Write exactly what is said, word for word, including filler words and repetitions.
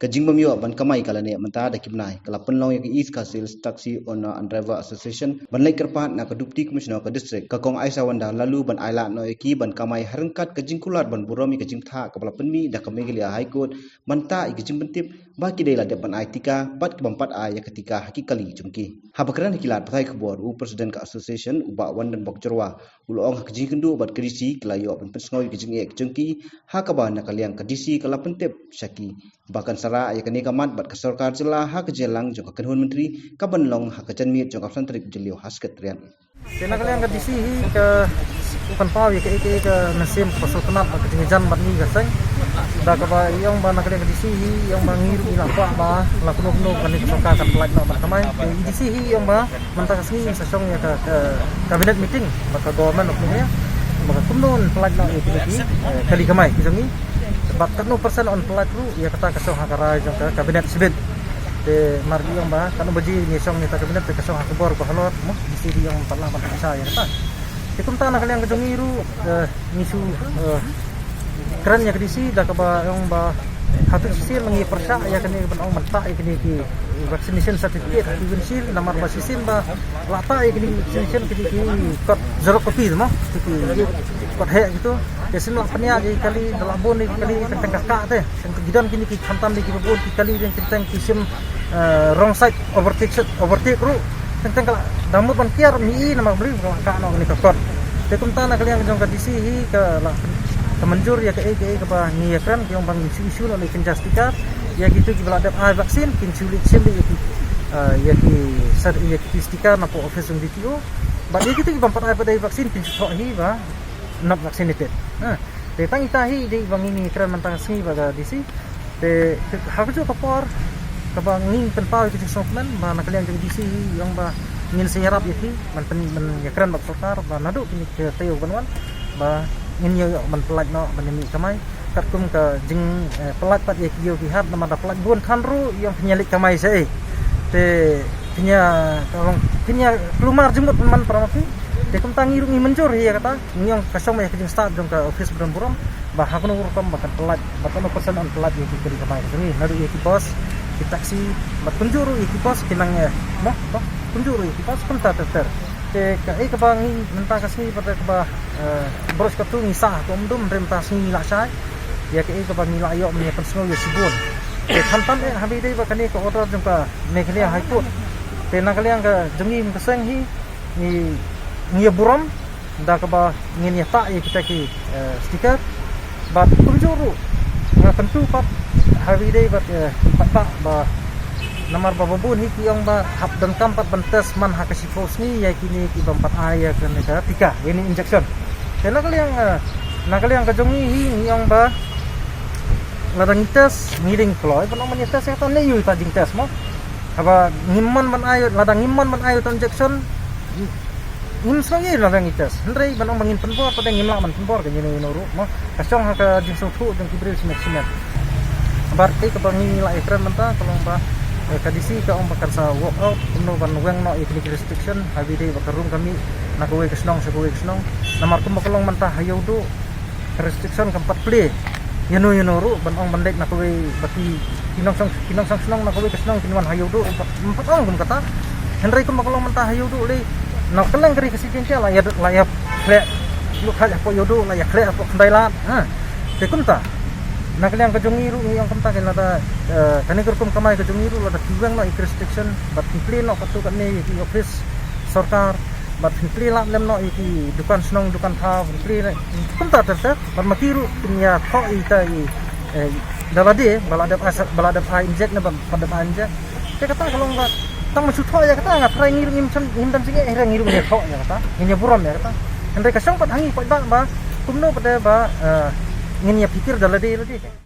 Ka jingbym ïoh ban kamai ka lane mynta da ki bnai ka la pynlong ïa ka East Khasi Hills Taxi Owner and Driver Association ban leit kyrpad na ka Deputy Commissioner ka district, ka Kong Aisha Wanda Laloo, ban ai lad noh ïa ki ban kamai ha ryngkat ka jingkular ban burom ïa ka jingbthah kaba la pynmih da ka Meghalaya High Court ban tah ïa ka jingpyntip ba ki dei la dep ban ai tika bad ki bym pat ai ïa ka tika ha ki kali jong ki. Haba kren ha ki lad pathai khubor, u President ka Association, u Bah Wandenbok Jyrwa, u la ong ha ka jingïakynduh bad ka D C ki la ïoh ban pynsngew ïa ka jingeh ka jong ki, ha kaba na ka liang ka D C ka la pyntip sha ki ba kan sa rah ïa kane ka mat bad ka sorkar jylla ha ka jingïalang jong ka kynhun myntri kaban long ha ka janmiet jong ka phew san tarik Jylliew ha Secretariat. Te na ka liang ka D C hi ka pynpaw ïa kaei kaei ka mynsiem kaba sngewtynnat bad ka jingïajan bad ngi ka seng. Da kaba i ong ba na ka liang ka D C hi i ong ba ngi ruh ngi la kwah ba la kumno kumno kane ka sorkar kan pyllait noh bad kamai. Te i D C hi i ong ba mynta ka sngi sa shong ïa ka, ka cabinet meeting bad ka Government of Meghalaya ba ka kumno yn pyllait noh ïa kine ki, eh, kali kamai ki jong ngi. Bad katno percent yn pyllait ruh ïa kata ka shong ha ka rai jong ka cabinet shibit. Te mar i ong ba katno baje ngi shong ïa ka cabinet te ka shong ha ka bor ba halor mo, D C hi i ong pat lah ban pynshai ïa kata. Te kumta na ka liang ka jong ngi ruh, eh, ngi shu, eh, kren ïa ka D C da kaba ong ba hato shisien ngi pyrshah ïa kane ban ong ban tah ïa kane ki vaccination certificate ha ki windshield, namar ba shisien ba la tah ïa kine ki vaccination ki, ki kot xerox copy mo, ki, ki kot heh kitu. Te shisien la pynïaid ïa ki kali, da la bun ïa ki kali, teng teng ka kah te. Teng teng ki don kine ki khamtam ïa ki ba bun ki kali, teng teng ki shim, eh, wrong side overtake, overtake ruh. Teng teng ka la, da mut ban kiar mi i namar ba la kah noh kane ka kot. Te kumta na ka liang jong ka D C hi ka la ka mynjur ïa kaei kaei kaba ngi ïakren, ki ong ba ngin shu issue noh ïa ki kynja sticker ïa kito kiba la dep ai vaccine, kin shu leit shim ïa ki, eh, ïa ki sar ïa ki sticker na ka office jong D T O. Bad ïa kito kiba ym pat ai pat dei vaccine kin shu thoh hi ba not vaccinated. Ha. Te tang ita hi dei ba ngi ngi kren mynta ka sngi bad ka D C. Te ha kajuh ka por kaba ngi pynpaw ïa ka jingsngewkmen ba na ka liang jong D C hi i ong ba ngin sa ïarap ïa ki ban pyn, ban ïakren bad sorkar ba naduh kine ki taïew ban wan ba ngin ïoh ban pyllait noh ban ïa mih kamai. Katkum ka jing, eh, pyllait pat ïa ki ïew ki hat namar da pyllait bun than ruh i ong phin ïa leit kamai shaei. Te phin ïa, ka long phin ïa kulmar jingmut man para ma phi. Te kumta ngi ruh ngi mynjur hi ïa kata. Ngi ong ka shong ba ïa ka jingstad jong ka office ba don burom ba ha kano rukom ba kan pyllait, ba kano percent yn pyllait ïa ki kali kamai ka jong ngi, naduh ïa ki bus, ki taxi, bad kumjuh ruh ïa ki bus ki nang, eh, mo, mo, kumjuh ruh ïa ki bus kumta ter ter. Te kaei kaba ngi mynta ka sngi bad kaba, eh, baroh katu ngi sah ha ka um dum, hynrei mynta ka sngi ngi la shai ïa kaei kaba ngi la ïoh ban ïa pynsngew ïa shibun. Te khamtam eh haba ïadei bad kane ka order jong ka Meghalaya High Court. Te na ka liang ka jong ngi mynta ka seng hi ngi, ngi ïa burom da kaba ngin ïa tah ïa kita ki, eh, sticker. Bad kumjuh ruh nga kyntu pat haba ïadei bad, eh, pat ba, ba namar ba ba bun hi ki ong ba hap donkam pat ban test man ha ka shiphew sngi ïa kine ki bym pat ai ïa kane ka tika, ïa kane injection. Te na ka liang, eh, na ka liang ka jong ngi hi ngi ong ba lada ngi test ngi dei ngi kloi ban ong ban ïa test ïa kata, ne ïa uta jingtest mo. Haba ngim mon ban ai, lada ngim mon ban ai uta injection, ngim sngew ïa lada ngi test. Hynrei ban ong ba ngin pynbor, pat ngim lah ban pynbor ka ïano ïano ruh mo. Ka shong ha ka jingsngewthuh jong ki briew shimet shimet. Bad kaei kaba ngi la ïakren mynta ka long ba, eh, ka D C ka ong ba kan sa work out kumno ban weng noh ïa kine ki restriction haba ïadei bad ka rung ka mih na kawei ka shnong sha kawei ka shnong. Namar kumba ka long mynta ha Ïewduh ka restriction kam pat plie ïano ïano ruh ban ong ban leit na kawei ba ki, ki nongshong, ki nongshong shnong na kawei ka shnong kin wan ha Ïewduh, ym pat, ym pat ong kum kata. Hynrei kumba ka long mynta ha Ïewduh lei, na kylleng ka ri Khasi Jaiñtia la ïa, la ïa khleh lut khleh hapoh Ïewduh, la ïa khleh hapoh Khyndailad. Ha. Te kumta na ka liang ka jong ngi ruh ngi ong kumta, ka lada, eh, kane ka rukom kamai ka jong ngi ruh lada phi weng noh ïa ki restriction bad phi plie noh katto katne ïa ki office sorkar bad phin plie lad lem noh ïa ki dukan shnong dukan thaw, phin plie lad kumta ter ter. Bad ma ki ruh phin ïa thoh ïa ita i, eh, da lade ba la dep ai, ba la dep ai injek ne ba, ba dep ai injek. Te kata ka long ba tang ma shu thoh ïa kata, nga tharai ngi ruh ngim shym, ngim dang jingeh, hynrei ngi ruh ngin ïa thoh ïa kata, ngin ïa burom ïa kata. Hynrei ka shong pat ha ngi paidbah ba kumno pat de ba, eh, ngin ïa phikir da lade lade.